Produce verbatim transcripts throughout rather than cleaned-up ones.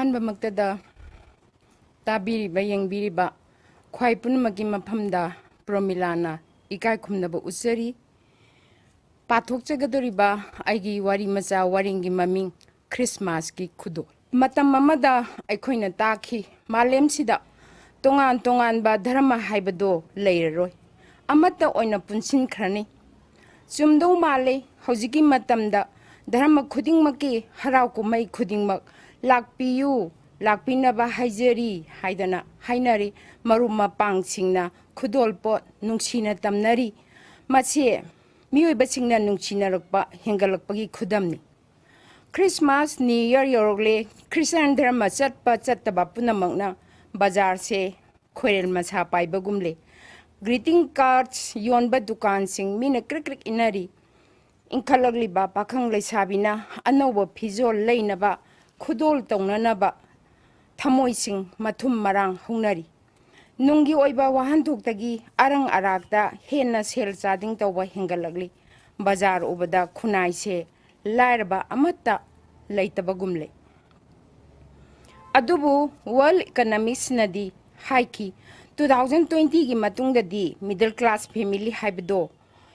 ꯑꯍꯥꯟꯕꯃꯛꯇꯗ ꯇꯥꯕꯤꯔꯤꯕ, ꯌꯦꯡꯕꯤꯔꯤꯕ ꯈ꯭ꯋꯥꯏ ꯄꯨꯝꯅꯃꯛꯀꯤ ꯃꯐꯝꯗ ꯄ꯭ꯔꯣꯃꯤꯂꯥꯅ ꯏꯀꯥꯏ ꯈꯨꯝꯅꯕ ꯎꯠꯆꯔꯤ꯫ ꯄꯥꯊꯣꯛꯆꯒꯗꯧꯔꯤꯕ ꯑꯩꯒꯤ ꯋꯥꯔꯤ ꯃꯆꯥ ꯋꯥꯔꯦꯡꯒꯤ ꯃꯃꯤꯡ ꯈ꯭ꯔꯤꯁꯃꯥꯁꯀꯤ ꯈꯨꯗꯣꯜ꯫ ꯃꯇꯝ ꯑꯃꯗ ꯑꯩꯈꯣꯏꯅ ꯇꯥꯈꯤ, ꯃꯥꯂꯦꯝꯁꯤꯗ ꯇꯣꯉꯥꯟ ꯇꯣꯉꯥꯟꯕ ꯙꯔꯃ ꯍꯥꯏꯕꯗꯣ ꯂꯩꯔꯔꯣꯏ, ꯑꯃꯠꯇ ꯑꯣꯏꯅ ꯄꯨꯟꯁꯤꯟꯈ꯭ꯔꯅꯤ꯫ ꯆꯨꯝꯗꯧ ꯃꯥꯜꯂꯤ, ꯍꯧꯖꯤꯛꯀꯤ ꯃꯇꯝꯗ ꯙꯔꯃ ꯈꯨꯗꯤꯡꯃꯛꯀꯤ ꯍꯔꯥꯎ ꯀꯨꯝꯍꯩ ꯈꯨꯗꯤꯡꯃꯛ "ꯂꯥꯛꯄꯤꯌꯨ, ꯂꯥꯛꯄꯤꯅꯕ ꯍꯥꯏꯖꯔꯤ" ꯍꯥꯏꯗꯅ ꯍꯥꯏꯅꯔꯤ꯫ ꯃꯔꯨꯞ ꯃꯄꯥꯡꯁꯤꯡꯅ ꯈꯨꯗꯣꯜꯄꯣꯠ ꯅꯨꯡꯁꯤꯅ ꯇꯝꯅꯔꯤ꯫ ꯃꯁꯤ ꯃꯤꯑꯣꯏꯕꯁꯤꯡꯅ ꯅꯨꯡꯁꯤꯅꯔꯛꯄ ꯍꯦꯟꯒꯠꯂꯛꯄꯒꯤ ꯈꯨꯗꯝꯅꯤ꯫ ꯈ꯭ꯔꯤꯁꯃꯥꯁ, ꯅ꯭ꯌꯨ ꯌꯔ ꯌꯧꯔꯛꯂꯦ꯫ ꯈ꯭ꯔꯤꯁꯇꯥꯟ ꯙꯔꯃ ꯆꯠꯄ ꯆꯠꯇꯕ ꯄꯨꯝꯅꯃꯛꯅ ꯕꯖꯥꯔꯁꯦ ꯈꯣꯏꯔꯦꯜ ꯃꯁꯥ ꯄꯥꯏꯕꯒꯨꯝꯂꯦ꯫ ꯒ꯭ꯔꯤꯇꯤꯡ ꯀꯥꯔꯗꯁ ꯌꯣꯟꯕ ꯗꯨꯀꯥꯟꯁꯤꯡ ꯃꯤꯅ ꯀ꯭ꯔꯤꯛ ꯀ꯭ꯔꯤꯛ ꯏꯟꯅꯔꯤ꯫ ꯏꯟꯈꯠꯂꯛꯂꯤꯕ ꯄꯥꯈꯪ ꯂꯩꯁꯥꯕꯤꯅ ꯑꯅꯧꯕ ꯐꯤꯖꯣꯜ ꯂꯩꯅꯕ, ꯈꯨꯗꯣꯜ ꯇꯧꯅꯅꯕ ꯊꯃꯣꯏꯁꯤꯡ ꯃꯊꯨꯝ ꯃꯔꯥꯡ ꯍꯧꯅꯔꯤ꯫ ꯅꯨꯡꯒꯤ ꯑꯣꯏꯕ ꯋꯥꯍꯟꯊꯣꯛꯇꯒꯤ ꯑꯔꯪ ꯑꯔꯥꯛꯇ ꯍꯦꯟꯅ ꯁꯦꯜ ꯆꯥꯗꯤꯡ ꯇꯧꯕ ꯍꯦꯟꯒꯠꯂꯛꯂꯤ꯫ ꯕꯖꯥꯔ ꯎꯕꯗ ꯈꯨꯟꯅꯥꯏꯁꯦ ꯂꯥꯏꯔꯕ ꯑꯃꯠꯇ ꯂꯩꯇꯕꯒꯨꯝꯂꯦ꯫ ꯑꯗꯨꯕꯨ ꯋꯥꯔꯜ ꯏꯀꯅꯃꯤꯛꯁꯅꯗꯤ ꯍꯥꯏꯈꯤ, ꯇꯨ ꯊꯥꯎꯖꯟ ꯇ꯭ꯋꯦꯟꯇꯤꯒꯤ ꯃꯇꯨꯡꯗꯗꯤ ꯃꯤꯗꯜ ꯀ꯭ꯂꯥꯁ ꯐꯦꯃꯤꯂꯤ ꯍꯥꯏꯕꯗꯣ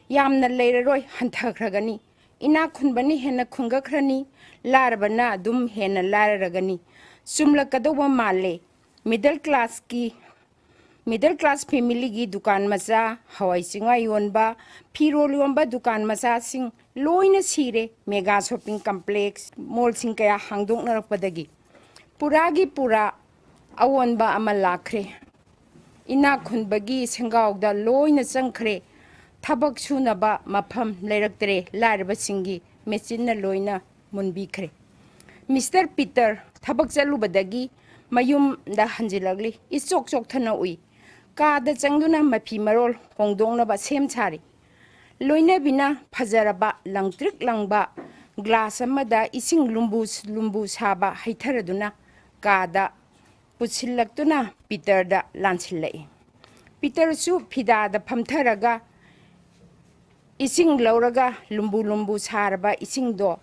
ꯌꯥꯝꯅ ꯂꯩꯔꯔꯣꯏ, ꯍꯟꯊꯈ꯭ꯔꯒꯅꯤ꯫ ꯏꯅꯥꯛ ꯈꯨꯟꯕꯅ ꯍꯦꯟꯅ ꯈꯨꯟꯒꯠꯈ꯭ꯔꯅꯤ, ꯂꯥꯏꯔꯕꯅ ꯑꯗꯨꯝ ꯍꯦꯟꯅ ꯂꯥꯏꯔꯔꯒꯅꯤ꯫ ꯆꯨꯝꯂꯛꯀꯗꯧꯕ ꯃꯥꯜꯂꯦ꯫ ꯃꯤꯗꯜ ꯀ꯭ꯂꯥꯁꯀꯤ, ꯃꯤꯗꯜ ꯀ꯭ꯂꯥꯁ ꯐꯦꯃꯤꯂꯤꯒꯤ ꯗꯨꯀꯥꯟ ꯃꯆꯥ, ꯍꯋꯥꯏ ꯆꯦꯡꯋꯥꯏ ꯌꯣꯟꯕ, ꯐꯤꯔꯣꯜ ꯌꯣꯟꯕ ꯗꯨꯀꯥꯟ ꯃꯆꯥꯁꯤꯡ ꯂꯣꯏꯅ ꯁꯤꯔꯦ꯫ ꯃꯦꯒꯥ ꯁꯣꯞꯄꯤꯡ ꯀꯝꯄ꯭ꯂꯦꯛꯁ, ꯃꯣꯜꯁꯤꯡ ꯀꯌꯥ ꯍꯥꯡꯗꯣꯛꯅꯔꯛꯄꯗꯒꯤ ꯄꯨꯔꯥꯒꯤ ꯄꯨꯔꯥ ꯑꯑꯣꯟꯕ ꯑꯃ ꯂꯥꯛꯈ꯭ꯔꯦ꯫ ꯏꯅꯥꯛ ꯈꯨꯟꯕꯒꯤ ꯁꯦꯡꯒꯥꯎꯗ ꯂꯣꯏꯅ ꯆꯪꯈ꯭ꯔꯦ꯫ ꯊꯕꯛ ꯁꯨꯅꯕ ꯃꯐꯝ ꯂꯩꯔꯛꯇ꯭ꯔꯦ꯫ ꯂꯥꯏꯔꯕꯁꯤꯡꯒꯤ ꯃꯦꯆꯤꯟꯅ ꯂꯣꯏꯅ ꯃꯨꯟꯕꯤꯈ꯭ꯔꯦ꯫ ꯃꯤꯁꯇꯔ ꯄꯤꯇꯔ ꯊꯕꯛ ꯆꯠꯂꯨꯕꯗꯒꯤ ꯃꯌꯨꯝꯗ ꯍꯟꯖꯤꯜꯂꯛꯂꯤ꯫ ꯏꯆꯣꯛ ꯆꯣꯛꯊꯅ ꯎꯏ꯫ ꯀꯥꯗ ꯆꯪꯗꯨꯅ ꯃꯐꯤ ꯃꯔꯣꯜ ꯍꯣꯡꯗꯣꯛꯅꯕ ꯁꯦꯝ ꯁꯥꯔꯤ꯫ ꯂꯣꯏꯅꯕꯤꯅ ꯐꯖꯔꯕ ꯂꯪꯇ꯭ꯔꯤꯛ ꯂꯪꯕ ꯒ꯭ꯂꯥꯁ ꯑꯃꯗ ꯏꯁꯤꯡ ꯂꯨꯝꯕꯨ ꯂꯨꯝꯕꯨ ꯁꯥꯕ ꯍꯩꯊꯔꯗꯨꯅ ꯀꯥꯗ ꯄꯨꯁꯤꯜꯂꯛꯇꯨꯅ ꯄꯤꯇꯔꯗ ꯂꯥꯟꯁꯤꯜꯂꯛꯏ꯫ ꯄꯤꯇꯔꯁꯨ ꯐꯤꯗꯥꯗ ꯐꯝꯊꯔꯒ ꯏꯁꯤꯡ ꯂꯧꯔꯒ ꯂꯨꯝꯕꯨ ꯂꯨꯝꯕꯨ ꯁꯥꯔꯕ ꯏꯁꯤꯡꯗꯣ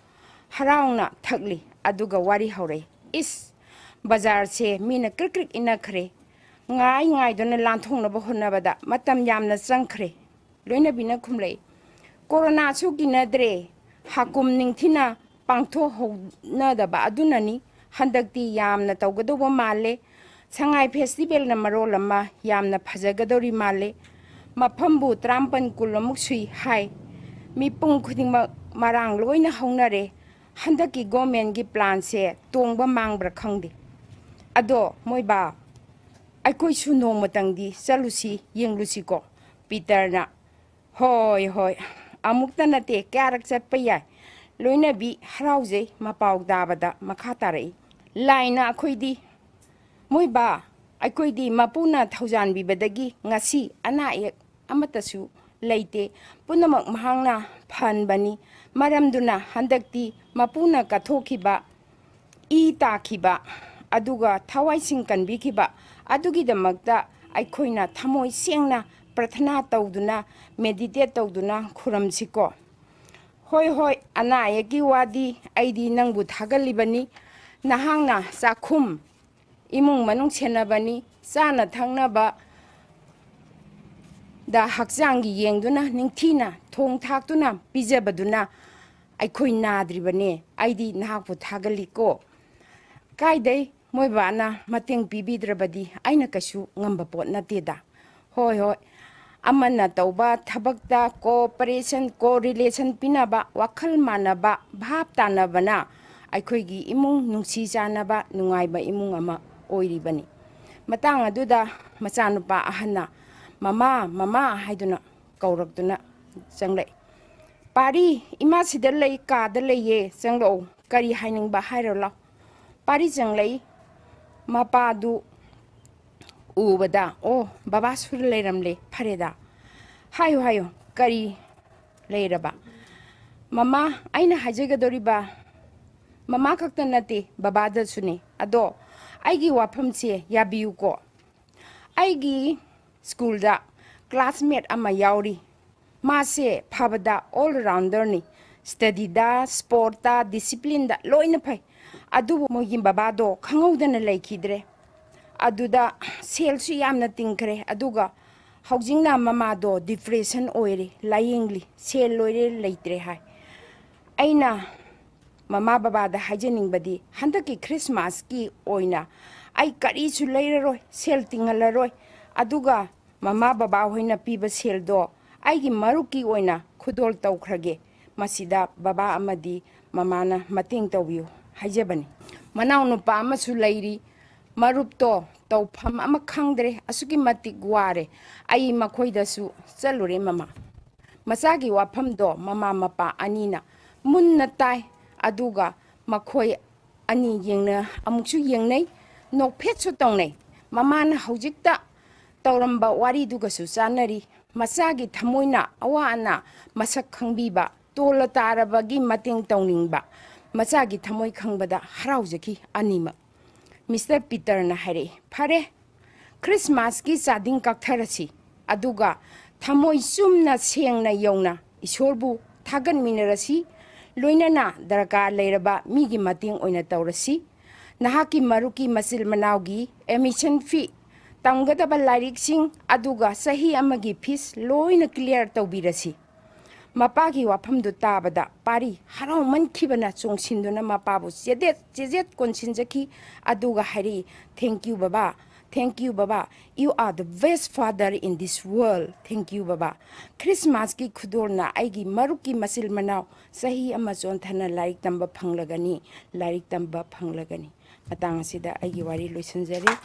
ꯍꯔꯥꯎꯅ ꯊꯛꯂꯤ꯫ ꯑꯗꯨꯒ ꯋꯥꯔꯤ ꯍꯧꯔꯛꯏ꯫ "ꯏꯁ, ꯕꯖꯥꯔꯁꯦ ꯃꯤꯅ ꯀ꯭ꯔꯤꯛ ꯀ꯭ꯔꯤꯛ ꯏꯟꯅꯈ꯭ꯔꯦ꯫ ꯉꯥꯏ ꯉꯥꯏꯗꯨꯅ ꯂꯥꯟꯊꯣꯛꯅꯕ ꯍꯣꯠꯅꯕꯗ ꯃꯇꯝ ꯌꯥꯝꯅ ꯆꯪꯈ꯭ꯔꯦ꯫ ꯂꯣꯏꯅꯕꯤꯅ ꯈꯨꯝꯂꯛꯏ, "ꯀꯣꯔꯣꯅꯥꯁꯨ ꯀꯤꯅꯗ꯭ꯔꯦ, ꯍꯥꯀꯨꯝ ꯅꯤꯡꯊꯤꯅ ꯄꯥꯡꯊꯣꯛꯍꯧꯅꯗꯕ ꯑꯗꯨꯅꯅꯤ꯫ ꯍꯟꯗꯛꯇꯤ ꯌꯥꯝꯅ ꯇꯧꯒꯗꯧꯕ ꯃꯥꯜꯂꯦ꯫ ꯁꯉꯥꯏ ꯐꯦꯁꯇꯤꯚꯦꯜꯅ ꯃꯔꯣꯜ ꯑꯃ ꯌꯥꯝꯅ ꯐꯖꯒꯗꯧꯔꯤ ꯃꯥꯜꯂꯦ꯫ ꯃꯐꯝꯕꯨ ꯇꯔꯥꯃꯥꯄꯟ ꯀꯨꯟ ꯑꯃꯨꯛ ꯁꯨꯏ ꯍꯥꯏ꯫ ꯃꯤꯄꯨꯝ ꯈꯨꯗꯤꯡꯃꯛ ꯃꯔꯥꯡ ꯂꯣꯏꯅ ꯍꯧꯅꯔꯦ꯫ ꯍꯟꯗꯛꯀꯤ ꯒꯣꯔꯃꯦꯟꯒꯤ ꯄ꯭ꯂꯥꯟꯁꯦ ꯇꯣꯡꯕ ꯃꯥꯡꯕ꯭ꯔꯥ ꯈꯪꯗꯦ꯫ ꯑꯗꯣ ꯃꯣꯏꯕꯥ, ꯑꯩꯈꯣꯏꯁꯨ ꯅꯣꯡꯃꯇꯪꯗꯤ ꯆꯠꯂꯨꯁꯤ, ꯌꯦꯡꯂꯨꯁꯤꯀꯣ?" ꯄꯤꯇꯔꯅ, "ꯍꯣꯏ, ꯍꯣꯏ, ꯑꯃꯨꯛꯇ ꯅꯠꯇꯦ, ꯀꯌꯥꯔꯛ ꯆꯠꯄ ꯌꯥꯏ꯫" ꯂꯣꯏꯅꯕꯤ ꯍꯔꯥꯎꯖꯩ꯫ ꯃꯄꯥꯎ ꯇꯥꯕꯗ ꯃꯈꯥ ꯇꯥꯔꯛꯏ, "ꯂꯥꯏꯅ ꯑꯩꯈꯣꯏꯗꯤ, ꯃꯣꯏꯕꯥ, ꯑꯩꯈꯣꯏꯗꯤ ꯃꯄꯨꯅ ꯊꯧꯖꯥꯟꯕꯤꯕꯗꯒꯤ ꯉꯁꯤ ꯑꯅꯥ ꯑꯌꯦꯛ ꯑꯃꯠꯇꯁꯨ ꯂꯩꯇꯦ꯫ ꯄꯨꯝꯅꯃꯛ ꯃꯍꯥꯛꯅ ꯐꯍꯟꯕꯅꯤ꯫ ꯃꯔꯝꯗꯨꯅ ꯍꯟꯗꯛꯇꯤ ꯃꯄꯨꯅ ꯀꯠꯊꯣꯛꯈꯤꯕ ꯏ ꯇꯥꯈꯤꯕ ꯑꯗꯨꯒ ꯊꯋꯥꯏꯁꯤꯡ ꯀꯟꯕꯤꯈꯤꯕ ꯑꯗꯨꯒꯤꯗꯃꯛꯇ ꯑꯩꯈꯣꯏꯅ ꯊꯃꯣꯏ ꯁꯦꯡꯅ ꯄ꯭ꯔꯊꯅꯥ ꯇꯧꯗꯨꯅ, ꯃꯦꯗꯤꯇꯦꯠ ꯇꯧꯗꯨꯅ ꯈꯨꯔꯨꯝꯁꯤꯀꯣ?" "ꯍꯣꯏ, ꯍꯣꯏ, ꯑꯅꯥ ꯑꯌꯦꯛꯀꯤ ꯋꯥꯗꯤ ꯑꯩꯗꯤ ꯅꯪꯕꯨ ꯊꯥꯒꯠꯂꯤꯕꯅꯤ꯫ ꯅꯍꯥꯛꯅ ꯆꯥꯛꯈꯨꯝ, ꯏꯃꯨꯡ ꯃꯅꯨꯡ ꯁꯦꯟꯅꯕꯅꯤ, ꯆꯥꯅ ꯊꯛꯅꯕ ꯗ ꯍꯛꯆꯥꯡꯒꯤ ꯌꯦꯡꯗꯨꯅ, ꯅꯤꯡꯊꯤꯅ ꯊꯣꯡ ꯊꯥꯛꯇꯨꯅ ꯄꯤꯖꯕꯗꯨꯅ ꯑꯩꯈꯣꯏ ꯅꯥꯗ꯭ꯔꯤꯕꯅꯦ꯫ ꯑꯩꯗꯤ ꯅꯍꯥꯛꯄꯨ ꯊꯥꯒꯠꯂꯤꯀꯣ꯫" "ꯀꯥꯏꯗꯩ, ꯃꯣꯏ ꯕꯥꯅ ꯃꯇꯦꯡ ꯄꯤꯕꯤꯗ꯭ꯔꯕꯗꯤ ꯑꯩꯅ ꯀꯩꯁꯨ ꯉꯝꯕ ꯄꯣꯠ ꯅꯠꯇꯦꯗ꯫" "ꯍꯣꯏ, ꯍꯣꯏ, ꯑꯃꯅ ꯇꯧꯕ ꯊꯕꯛꯇ cooperation, correlation ꯄꯤꯅꯕ, ꯋꯥꯈꯜ ꯃꯥꯟꯅꯕ, ꯚꯥꯞ ꯇꯥꯅꯕꯅ ꯑꯩꯈꯣꯏꯒꯤ ꯏꯃꯨꯡ ꯅꯨꯡꯁꯤ ꯆꯥꯟꯅꯕ, ꯅꯨꯡꯉꯥꯏꯕ ꯏꯃꯨꯡ ꯑꯃ ꯑꯣꯏꯔꯤꯕꯅꯤ꯫" ꯃꯇꯥꯡ ꯑꯗꯨꯗ ꯃꯆꯥꯅꯨꯄꯥ ꯑꯍꯟꯅ, "ꯃꯃꯥ, ꯃꯃꯥ" ꯍꯥꯏꯗꯨꯅ ꯀꯧꯔꯛꯇꯨꯅ ꯆꯪꯂꯛꯏ꯫ "ꯄꯥꯔꯤ, ꯏꯃꯥ ꯁꯤꯗ ꯂꯩ, ꯀꯥꯗ ꯂꯩꯌꯦ, ꯆꯪꯂꯛꯎ꯫ ꯀꯔꯤ ꯍꯥꯏꯅꯤꯡꯕ ꯍꯥꯏꯔꯣ ꯂꯥꯎ꯫" ꯄꯥꯔꯤ ꯆꯪꯂꯛꯏ꯫ ꯃꯄꯥꯗꯨ ꯎꯕꯗ, "ꯑꯣ, ꯕꯕꯥꯁꯨ ꯂꯩꯔꯝꯂꯦ, ꯐꯔꯦꯗ꯫ ꯍꯥꯏꯌꯨ, ꯍꯥꯏꯌꯨ, ꯀꯔꯤ ꯂꯩꯔꯕ?" "ꯃꯃꯥ, ꯑꯩꯅ ꯍꯥꯏꯖꯒꯗꯧꯔꯤꯕ ꯃꯃꯥ ꯈꯛꯇ ꯅꯠꯇꯦ, ꯕꯕꯥꯗꯁꯨꯅꯦ꯫ ꯑꯗꯣ ꯑꯩꯒꯤ ꯋꯥꯐꯝꯁꯦ ꯌꯥꯕꯤꯌꯨꯀꯣ꯫ ꯑꯩꯒꯤ ꯁ꯭ꯀꯨꯜꯗ classmate ꯑꯃ ꯌꯥꯎꯔꯤ꯫ ꯃꯥꯁꯦ ꯐꯕꯗ all rounder ꯅꯤ꯫ Study ꯗ, sport ꯇ, discipline ꯗ ꯂꯣꯏꯅ ꯐꯩ꯫ ꯑꯗꯨꯕꯨ ꯃꯣꯏꯒꯤ ꯕꯕꯥꯗꯣ ꯈꯪꯍꯧꯗꯅ ꯂꯩꯈꯤꯗ꯭ꯔꯦ꯫ ꯑꯗꯨꯗ ꯁꯦꯜꯁꯨ ꯌꯥꯝꯅ ꯇꯤꯡꯈ꯭ꯔꯦ꯫ ꯑꯗꯨꯒ ꯍꯧꯖꯤꯛꯅ ꯃꯃꯥꯗꯣ ꯗꯤꯄ꯭ꯔꯦꯁꯟ ꯑꯣꯏꯔꯤ, ꯂꯥꯏꯌꯦꯡꯂꯤ, ꯁꯦꯜ ꯂꯣꯏꯔꯦ, ꯂꯩꯇ꯭ꯔꯦ ꯍꯥꯏ꯫ ꯑꯩꯅ ꯃꯃꯥ ꯕꯕꯥꯗ ꯍꯥꯏꯖꯅꯤꯡꯕꯗꯤ, ꯍꯟꯗꯛꯀꯤ ꯈ꯭ꯔꯤꯁꯃꯥꯁꯀꯤ ꯑꯣꯏꯅ ꯑꯩ ꯀꯔꯤꯁꯨ ꯂꯩꯔꯔꯣꯏ, ꯁꯦꯜ ꯇꯤꯡꯍꯜꯂꯔꯣꯏ꯫ ꯑꯗꯨꯒ ꯃꯃꯥ ꯕꯕꯥ ꯍꯣꯏꯅ ꯄꯤꯕ ꯁꯦꯜꯗꯣ ꯑꯩꯒꯤ ꯃꯔꯨꯞꯀꯤ ꯑꯣꯏꯅ ꯈꯨꯗꯣꯜ ꯇꯧꯈ꯭ꯔꯒꯦ꯫ ꯃꯁꯤꯗ ꯕꯕꯥ ꯑꯃꯗꯤ ꯃꯃꯥꯅ ꯃꯇꯦꯡ ꯇꯧꯕꯤꯌꯨ ꯍꯥꯏꯖꯕꯅꯤ꯫ ꯃꯅꯥꯎꯅꯨꯄꯥ ꯑꯃꯁꯨ ꯂꯩꯔꯤ꯫ ꯃꯔꯨꯞꯇꯣ ꯇꯧꯐꯝ ꯑꯃ ꯈꯪꯗ꯭ꯔꯦ, ꯑꯁꯨꯛꯀꯤ ꯃꯇꯤꯛ ꯋꯥꯔꯦ꯫ ꯑꯩ ꯃꯈꯣꯏꯗꯁꯨ ꯆꯠꯂꯨꯔꯦ ꯃꯃꯥ꯫ ꯃꯆꯥꯒꯤ ꯋꯥꯐꯝꯗꯣ ꯃꯃꯥ ꯃꯄꯥ ꯑꯅꯤꯅ ꯃꯨꯟꯅ ꯇꯥꯏ꯫ ꯑꯗꯨꯒ ꯃꯈꯣꯏ ꯑꯅꯤ ꯌꯦꯡꯅ-, ꯑꯃꯨꯛꯁꯨ ꯌꯦꯡꯅꯩ, ꯅꯣꯛꯐꯦꯠꯁꯨ ꯇꯧꯅꯩ꯫ ꯃꯃꯥꯅ ꯍꯧꯖꯤꯛꯇ ꯇꯧꯔꯝꯕ ꯋꯥꯔꯤꯗꯨꯒꯁꯨ ꯆꯥꯟꯅꯔꯤ꯫ ꯃꯆꯥꯒꯤ ꯊꯃꯣꯏꯅ ꯑꯋꯥ ꯑꯅꯥ ꯃꯁꯛ ꯈꯪꯕꯤꯕ, ꯇꯣꯜꯂ ꯇꯥꯔꯕꯒꯤ ꯃꯇꯦꯡ ꯇꯧꯅꯤꯡꯕ, ꯃꯆꯥꯒꯤ ꯊꯃꯣꯏ ꯈꯪꯕꯗ ꯍꯔꯥꯎꯖꯈꯤ ꯑꯅꯤꯃꯛ꯫ ꯃꯤꯁꯇꯔ ꯄꯤꯇꯔꯅ ꯍꯥꯏꯔꯛꯏ, "ꯐꯔꯦ, ꯈ꯭ꯔꯤꯁꯃꯥꯁꯀꯤ ꯆꯥꯗꯤꯡ ꯀꯛꯊꯔꯁꯤ, ꯑꯗꯨꯒ ꯊꯃꯣꯏ ꯆꯨꯝꯅ ꯁꯦꯡꯅ ꯌꯧꯅ ꯏꯁꯣꯔꯕꯨ ꯊꯥꯒꯠꯃꯤꯟꯅꯔꯁꯤ, ꯂꯣꯏꯅꯅ ꯗꯔꯀꯥꯔ ꯂꯩꯔꯕ ꯃꯤꯒꯤ ꯃꯇꯦꯡ ꯑꯣꯏꯅ ꯇꯧꯔꯁꯤ꯫ ꯅꯍꯥꯛꯀꯤ ꯃꯔꯨꯞꯀꯤ ꯃꯆꯤꯜ ꯃꯅꯥꯎꯒꯤ ꯑꯦꯗꯃꯤꯁꯟ ꯐꯤ, ꯇꯝꯒꯗꯕ ꯂꯥꯏꯔꯤꯛꯁꯤꯡ, ꯑꯗꯨꯒ ꯆꯍꯤ ꯑꯃꯒꯤ ꯐꯤꯁ ꯂꯣꯏꯅ ꯀ꯭ꯂꯤꯌꯥꯔ ꯇꯧꯕꯤꯔꯁꯤ"꯫ ꯃꯄꯥꯒꯤ ꯋꯥꯐꯝꯗꯨ ꯇꯥꯕꯗ ꯄꯥꯔꯤ ꯍꯔꯥꯎꯃꯟꯈꯤꯕꯅ ꯆꯣꯡꯁꯤꯟꯗꯨꯅ ꯃꯄꯥꯕꯨ ꯆꯦꯗꯦꯠ ꯆꯦꯗꯦꯠ ꯀꯣꯟꯁꯤꯟꯖꯈꯤ꯫ ꯑꯗꯨꯒ ꯍꯥꯏꯔꯛꯏ, "Thank you ꯕꯕꯥ, thank you ꯕꯕꯥ, you are the best father in this world, thank you ꯕꯕꯥ꯫ ꯈ꯭ꯔꯤꯁꯃꯥꯁꯀꯤ ꯈꯨꯗꯣꯜꯅ ꯑꯩꯒꯤ ꯃꯔꯨꯞꯀꯤ ꯃꯆꯤꯜ ꯃꯅꯥꯎ ꯆꯍꯤ ꯑꯃ ꯆꯣꯟꯊꯅ ꯂꯥꯏꯔꯤꯛ ꯇꯝꯕ ꯐꯪꯂꯒꯅꯤ, ꯂꯥꯏꯔꯤꯛ ꯇꯝꯕ ꯐꯪꯂꯒꯅꯤ"꯫ ꯃꯇꯥꯡ ꯑꯁꯤꯗ ꯑꯩꯒꯤ ꯋꯥꯔꯤ ꯂꯣꯏꯁꯤꯟꯖꯔꯦ꯫